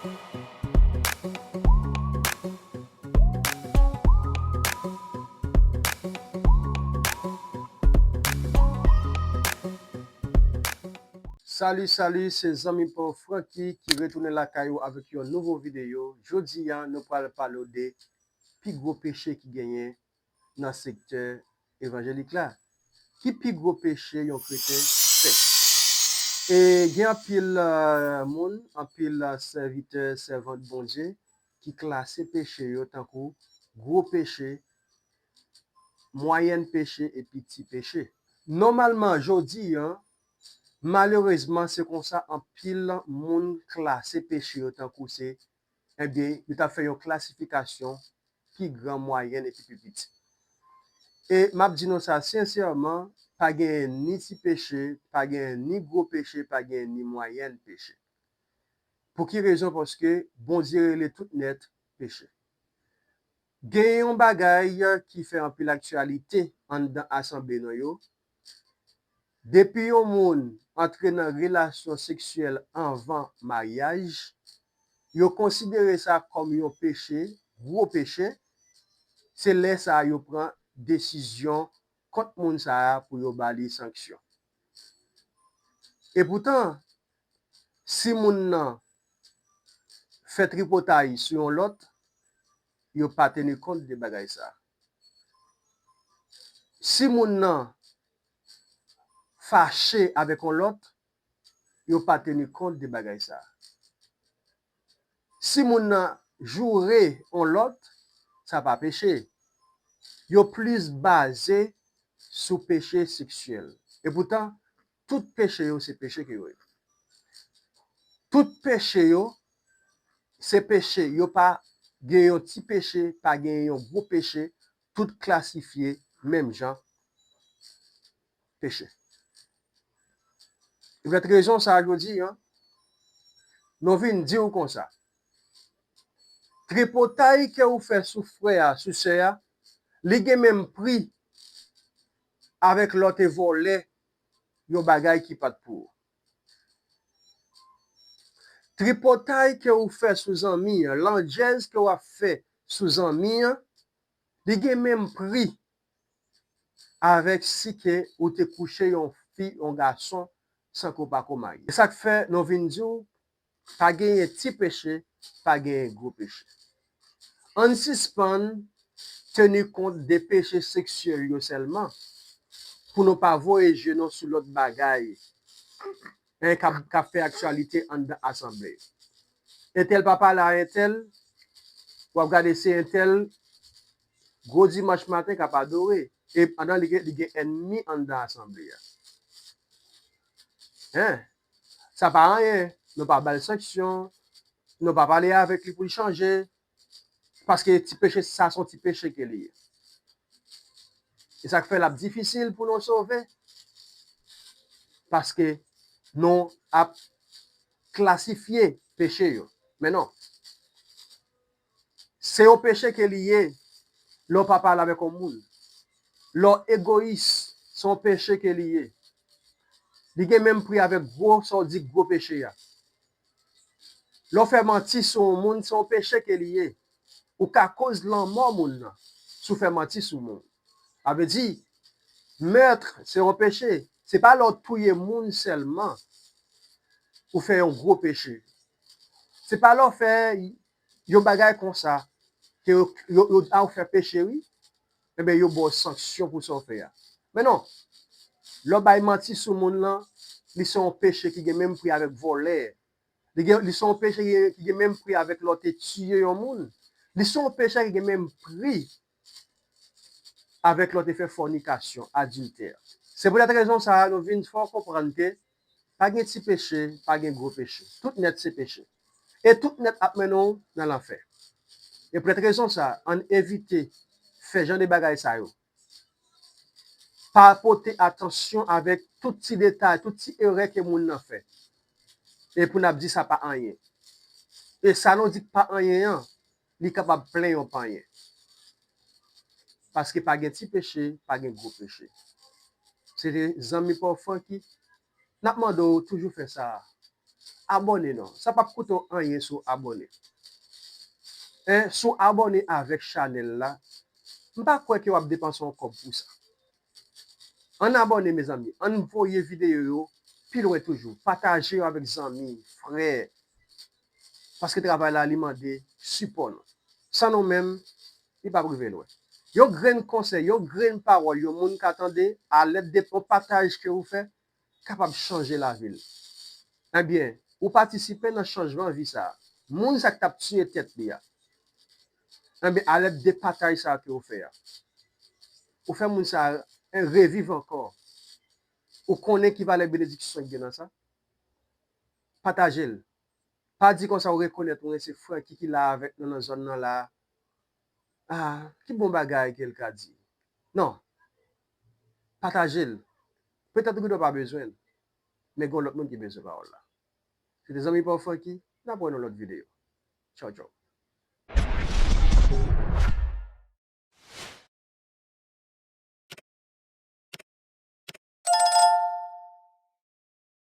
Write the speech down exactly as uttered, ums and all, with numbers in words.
Salut, salut, se zanmi pa w Francky ki retounen lakay ou avèk yon nouvo videyo. Jodi a, nou pral pale w de pi gwo peche ki genyen nan sektè evanjelik la. Ki pi gwo peche yon kreten fè? E gen anpil, euh, moun, anpil, euh, sèvitè, sèvant Bondye ki klase peche yo tankou gwo peche, mwayèn peche epi ti peche. Nòmalman, jodi a, malerezman, se konsa anpil moun klase peche yo tankou se, ebyen, yo t ap fè yon klasifikasyon pi gran, mwayèn epi pi piti. E m ap di nou sa sensèman, pa genyen ni ti peche, pa genyen ni gwo peche, pa genyen ni mwayèn peche. Pou ki rezon? Paske Bondye rele tout nèt peche. Gen yon bagay ki fè anpil aktyalite anndan asanble nou yo. Depi yon moun antre nan relasyon seksyèl anvan maryaj, yo konsidere sa kòm yon peche, gwo peche. Se lè sa a yo pran desizyon kont moun sa a pou yo ba li sanksyon. Epoutan, si moun nan fè tripotay sou yon lòt, yo pa teni kont de bagay sa a. Si moun nan fache avèk yon lòt, yo pa teni kont de bagay sa a. Si moun nan joure yon lòt, sa pa peche. Yo plis baze sou peche seksyèl. Epoutan, tout peche yo se peche ke yo ye. Tout peche yo se peche. Yo pa gen yon ti peche, pa gen yon gwo peche. Tout klasifye menm jan peche. E poutèt rezon sa a, jodi a, nou vin di w konsa, tripotay ke w fè sou frè a, sou sè a, li gen menm pri avèk lè w te vòlè yon bagay ki pa t pou ou. Tripotay ke w fè sou zanmi an, landjèz ke w ap fè sou zanmi an, li gen menm pri avèk si ke ou te kouche yon fi, yon gason, san ke w pa ko marye. E sa k fè nou vin di w, pa genyen ti peche, pa genyen gwo peche. Ann sispann teni kont de peche seksyèl yo sèlman, pou nou pa voye je nou sou lòt bagay, en, k ap, k ap fè aktyalite anndan asanble yo. Entèl pa pale a entèl, w ap gade se entèl, gwo dimanch maten k ap adore. E pandan li gen, li gen ènmi anndan asanble a. Hein? Sa pa anyen. Nou pa ba l sanksyon. Nou pa pale avèk li pou l chanje. Paske ti peche sa, se yon ti peche ke li ye. E sa k fè l ap difisil pou nou sove. Paske nou ap klasifye peche yo. Men non. Se yon peche ke li ye, lè w pa pale avèk yon moun. Lè w egoyis, se yon peche ke li ye. Li gen menm pri avèk gwo, sa w di gwo peche a. Lè w fè manti sou yon moun, se yon peche ke li ye. Ou ka koz lanmò moun nan, si w fè manti sou moun. Sa vle di, mèt, se yon peche. Se pa lè w touye moun sèlman, ou fè yon gwo peche. Se pa lè w fè yon bagay konsa, ke yo, yo, yo, a, ou fè peche, wi. Enben, yo ba w sanksyon pou sa w fè a. Men non, lè w bay manti sou moun lan, li se yon peche ki gen menm pri avèk vòlè. Li gen, li se yon peche ki gen, ki gen menm pri avèk lè w te tiye yon moun. Li se yon peche ki gen menm pri avèk lè w te fè fònikasyon, adiltè. Se poutèt rezon sa a, nou vin fè w konprann ke pa gen ti peche, pa gen gwo peche. Tout nèt se peche. E tout nèt ap mennen w nan lanfè. E poutèt rezon sa a, ann evite fè jan de bagay sa yo. Pa pote atansyon avèk tout ti detay, tout ti erè ke moun nan fè. Epi n ap di sa pa anyen. E sa nou di k pa anyen an, li kapab plen yon panyen. Paske pa gen ti peche, pa gen gwo peche. Se te zanmi pa w Francky. N ap mande w toujou fè sa. Abòne non. Sa p ap koute w anyen si w abòne. En, si w abòne avèk chanèl la, m pa kwè ke w ap depanse yon kòb pou sa. Ann abòne, mezanmi. Ann voye videyo yo pi lwen toujou. Pataje yo avèk zanmi, frè. Paske travay la, li mande sipò nou. San nou menm, li p ap rive lwen. Yon grenn konsèy, yon grenn pawòl, yon moun ka tande, alèd de yon pataj ke ou fè, kapab chanje lavi l. Ebyen, ou patisipe nan chanjman vi sa a. Moun sa k t ap tiye tèt li a. Ebyen, alèd de pataj sa a ke ou fè a, ou fè moun sa a reviv ankò. Ou konnen ki valè benediksyon ki gen nan sa? Pataje l. Pa di konsa ou rekonèt ou se Francky ki la avèk nou nan zòn nan la. Ah, ki bon bagay ke l ka di. Non. Pataje l. Petèt ou gendwa pa bezwen l, men gen lòt moun ki bezwen pawòl la. Se te zanmi pa w Francky, n ap wè nan lòt videyo. Tchaw, tchaw.